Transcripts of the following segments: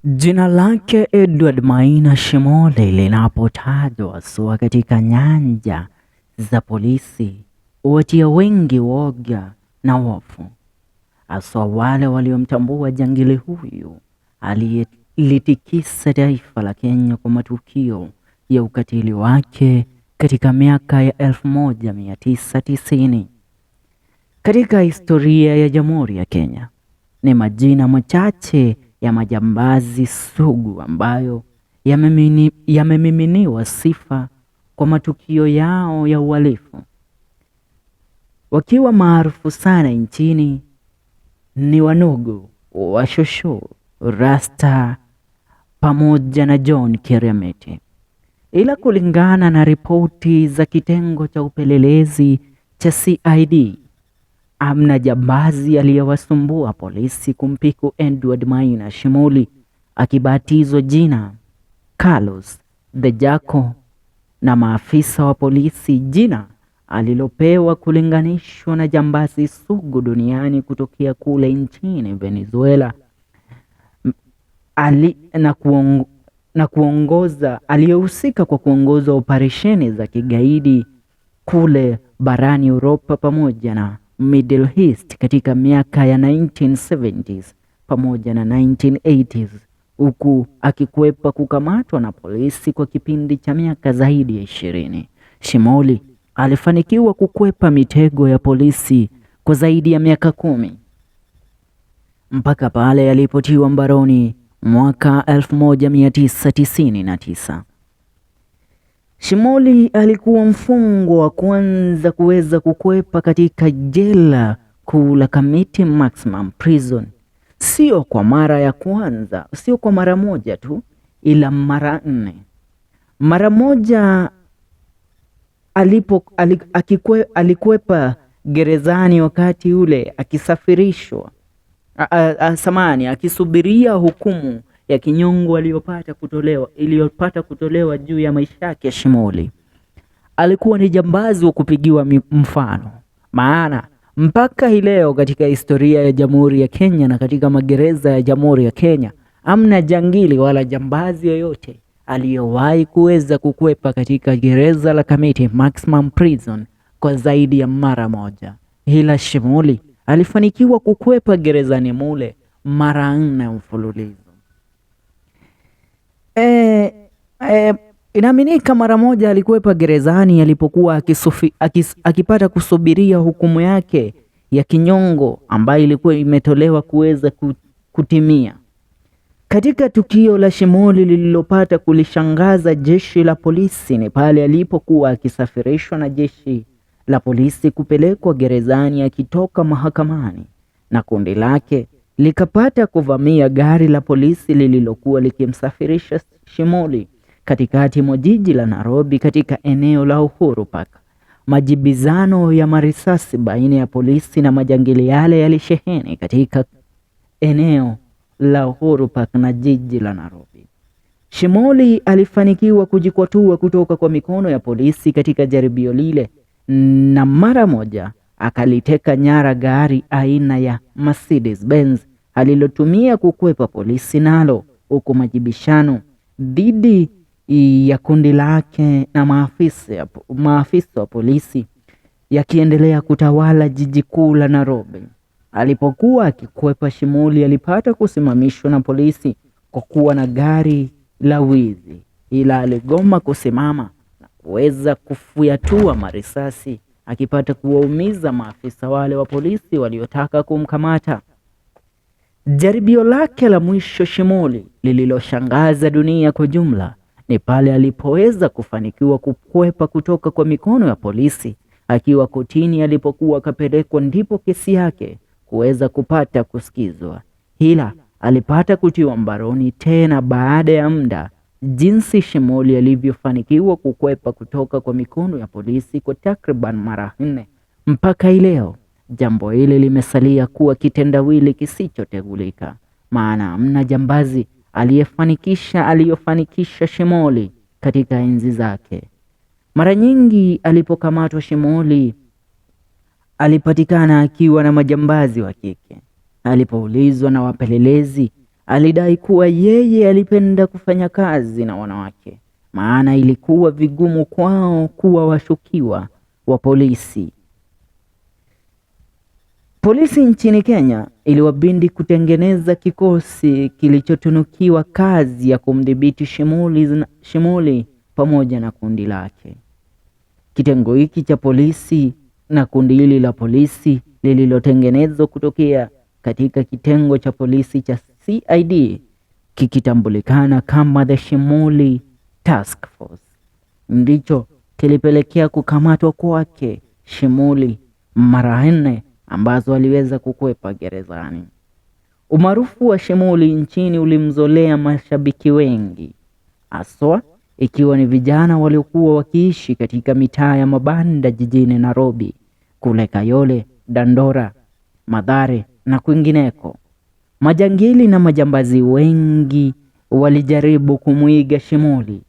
Jina lake Edward Maina Shimole linapotajwa haswa katika nyanja za polisi huwatia wengi woga na hofu, haswa wale waliomtambua jangili huyu aliyelitikisa taifa la Kenya kwa matukio ya ukatili wake katika miaka ya 1990. Katika historia ya Jamhuri ya Kenya ni majina machache ya majambazi sugu ambayo yamemiminiwa sifa kwa matukio yao ya uhalifu. Wakiwa maarufu sana nchini ni Wanugu, Washosho, Rasta pamoja na John Kiriamiti. Ila kulingana na ripoti za kitengo cha upelelezi cha CID, amna jambazi aliyewasumbua polisi kumpiku Edward Maina Shimuli akibatizwa jina Carlos the Jackal na maafisa wa polisi, jina alilopewa kulinganishwa na jambazi sugu duniani kutokea kule nchini Venezuela ali, na, kuong, na kuongoza aliyehusika kwa kuongoza operesheni za kigaidi kule barani Uropa pamoja na Middle East katika miaka ya 1970s pamoja na 1980s, huku akikwepa kukamatwa na polisi kwa kipindi cha miaka zaidi ya 20. Shimoli alifanikiwa kukwepa mitego ya polisi kwa zaidi ya miaka 10 mpaka pale alipotiwa mbaroni mwaka 1999. Shimoli alikuwa mfungwa wa kwanza kuweza kukwepa katika jela kuu la Kamiti Maximum Prison, sio kwa mara ya kwanza, sio kwa mara moja tu, ila mara 4. Mara moja alikwepa gerezani wakati ule akisafirishwa samani akisubiria hukumu ya kinyongo iliyopata kutolewa juu ya maisha yake. Shimoli alikuwa ni jambazi wa kupigiwa mfano, maana mpaka hii leo katika historia ya Jamhuri ya Kenya na katika magereza ya Jamhuri ya Kenya amna jangili wala jambazi yoyote aliyowahi kuweza kukwepa katika gereza la Kamiti Maximum Prison kwa zaidi ya mara moja. Ila Shimoli alifanikiwa kukwepa gerezani mule mara 4 mfululizo. Inaaminika mara moja alikwepa gerezani alipokuwa akipata kusubiria hukumu yake ya kinyongo ambayo ilikuwa imetolewa kuweza kutimia. Katika tukio la Shimoli lililopata kulishangaza jeshi la polisi ni pale alipokuwa akisafirishwa na jeshi la polisi kupelekwa gerezani akitoka mahakamani, na kundi lake likapata kuvamia gari la polisi lililokuwa likimsafirisha Shimoli katikati mwa jiji la Nairobi katika eneo la Uhuru Park. Majibizano ya marisasi baina ya polisi na majangili yale yalisheheni katika eneo la Uhuru Park na jiji la Nairobi. Shimoli alifanikiwa kujikwatua kutoka kwa mikono ya polisi katika jaribio lile, na mara moja akaliteka nyara gari aina ya Mercedes Benz alilotumia kukwepa polisi nalo, huku majibishano dhidi ya kundi lake na maafisa wa polisi yakiendelea kutawala jiji kuu la Nairobi. Alipokuwa akikwepa, Shimoli alipata kusimamishwa na polisi kwa kuwa na gari la wizi, ila aligoma kusimama na kuweza kufuyatua marisasi akipata kuwaumiza maafisa wale wa polisi waliotaka kumkamata. Jaribio lake la mwisho Shimoli lililoshangaza dunia kwa jumla ni pale alipoweza kufanikiwa kukwepa kutoka kwa mikono ya polisi akiwa kotini alipokuwa akapelekwa, ndipo kesi yake kuweza kupata kusikizwa, ila alipata kutiwa mbaroni tena baada ya muda. Jinsi Shimoli alivyofanikiwa kukwepa kutoka kwa mikono ya polisi kwa takriban mara 4 mpaka leo, jambo hili limesalia kuwa kitendawili kisichotegulika, maana hamna jambazi aliyofanikisha Shimoli katika enzi zake. Mara nyingi alipokamatwa Shimoli alipatikana akiwa na majambazi wa kike. Alipoulizwa na wapelelezi Alidai kuwa yeye alipenda kufanya kazi na wanawake, maana ilikuwa vigumu kwao kuwa washukiwa wa polisi. Polisi nchini Kenya iliwabidi kutengeneza kikosi kilichotunukiwa kazi ya kumdhibiti Shimuli pamoja na kundi lake. Kitengo hiki cha polisi na kundi hili la polisi lililotengenezwa kutokea katika kitengo cha polisi cha CID kikitambulikana kama The Shimuli Task Force ndicho kilipelekea kukamatwa kwake Shimuli mara 4 ambazo aliweza kukwepa gerezani. Umaarufu wa Shimuli nchini ulimzolea mashabiki wengi, haswa ikiwa ni vijana waliokuwa wakiishi katika mitaa ya mabanda jijini Nairobi, kule Kayole, Dandora, Mathare na kwingineko. Majangili na majambazi wengi walijaribu kumwiga Shimuli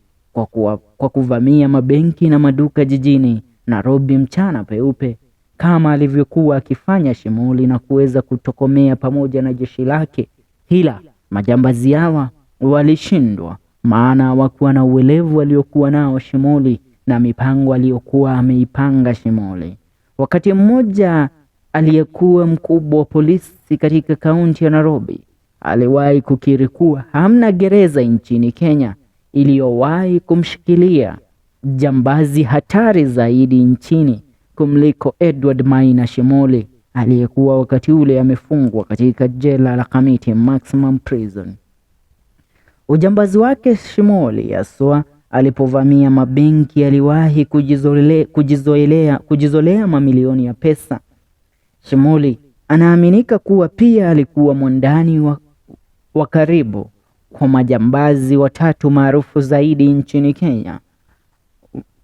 kwa kuvamia mabenki na maduka jijini Nairobi mchana peupe kama alivyokuwa akifanya Shimuli na kuweza kutokomea pamoja na jeshi lake. Ila majambazi hawa walishindwa, maana hawakuwa na uelevu waliokuwa nao Shimuli na mipango aliyokuwa ameipanga Shimuli. Wakati mmoja aliyekuwa mkubwa wa polisi katika kaunti ya Nairobi aliwahi kukiri kuwa hamna gereza nchini Kenya iliyowahi kumshikilia jambazi hatari zaidi nchini kumliko Edward Maina Shimuli aliyekuwa wakati ule amefungwa katika jela la Kamiti Maximum Prison. Ujambazi wake Shimoli haswa alipovamia mabenki aliwahi kujizolea mamilioni ya pesa. Shimuli anaaminika kuwa pia alikuwa mwandani wa karibu kwa majambazi watatu maarufu zaidi nchini Kenya,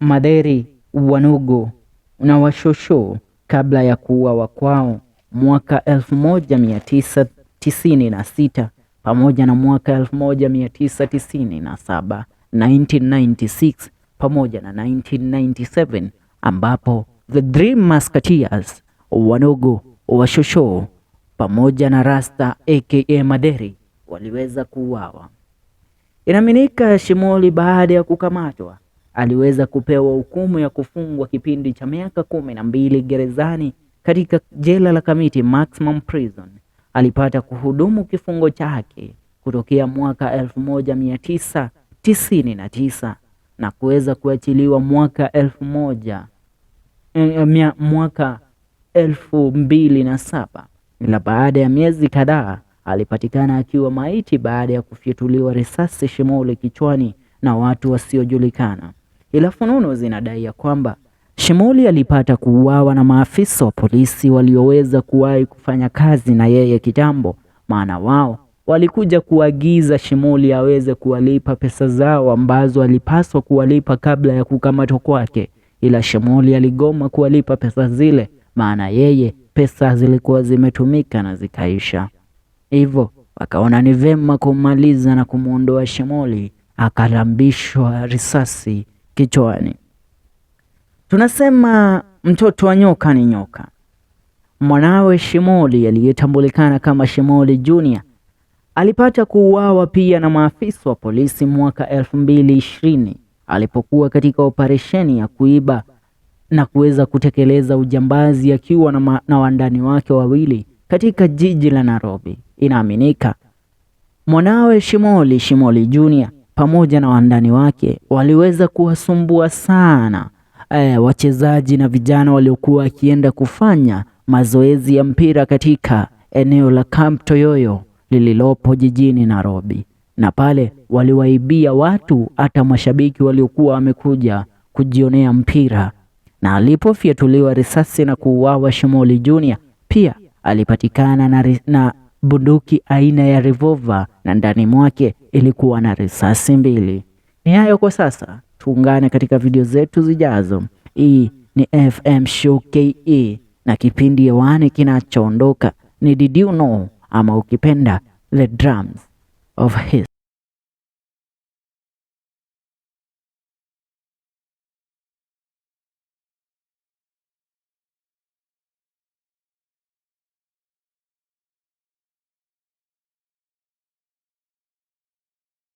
Madheri, Wanugu na Washosho, kabla ya kuuawa kwao mwaka 1996 pamoja na mwaka 1997, 1996 pamoja na 1997, ambapo The Three Musketeers, Wanugu, Washosho pamoja na Rasta aka Madheri waliweza kuuawa. Inaaminika Shimoli baada ya kukamatwa aliweza kupewa hukumu ya kufungwa kipindi cha miaka 12 gerezani katika jela la Kamiti Maximum Prison. Alipata kuhudumu kifungo chake kutokea mwaka 1999 na kuweza kuachiliwa mwaka 2007, ila baada ya miezi kadhaa alipatikana akiwa maiti baada ya kufyatuliwa risasi Shimoli kichwani na watu wasiojulikana. Ila fununu zinadai ya kwamba Shimoli alipata kuuawa na maafisa wa polisi walioweza kuwahi kufanya kazi na yeye kitambo, maana wao walikuja kuagiza Shimoli aweze kuwalipa pesa zao ambazo alipaswa kuwalipa kabla ya kukamatwa kwake, ila Shimoli aligoma kuwalipa pesa zile, maana yeye pesa zilikuwa zimetumika na zikaisha. Hivyo wakaona ni vema kumaliza na kumuondoa Shimoli, akarambishwa risasi kichwani. Tunasema mtoto wa nyoka ni nyoka. Mwanawe Shimoli aliyetambulikana kama Shimoli Junior alipata kuuawa pia na maafisa wa polisi mwaka 2020 alipokuwa katika operesheni ya kuiba na kuweza kutekeleza ujambazi akiwa na wandani wake wawili katika jiji la Nairobi. Inaaminika mwanawe Shimoli, Shimoli Junior pamoja na wandani wake waliweza kuwasumbua sana wachezaji na vijana waliokuwa wakienda kufanya mazoezi ya mpira katika eneo la Camp Toyoyo lililopo jijini Nairobi, na pale waliwaibia watu hata mashabiki waliokuwa wamekuja kujionea mpira. Na alipofyatuliwa risasi na kuuawa Shimoli Junior pia alipatikana na bunduki aina ya revolver na ndani mwake ilikuwa na risasi 2. Ni hayo kwa sasa, tuungane katika video zetu zijazo. Hii ni FM Show KE na kipindi hewani kinachoondoka ni Did You Know, ama ukipenda The Drums of History.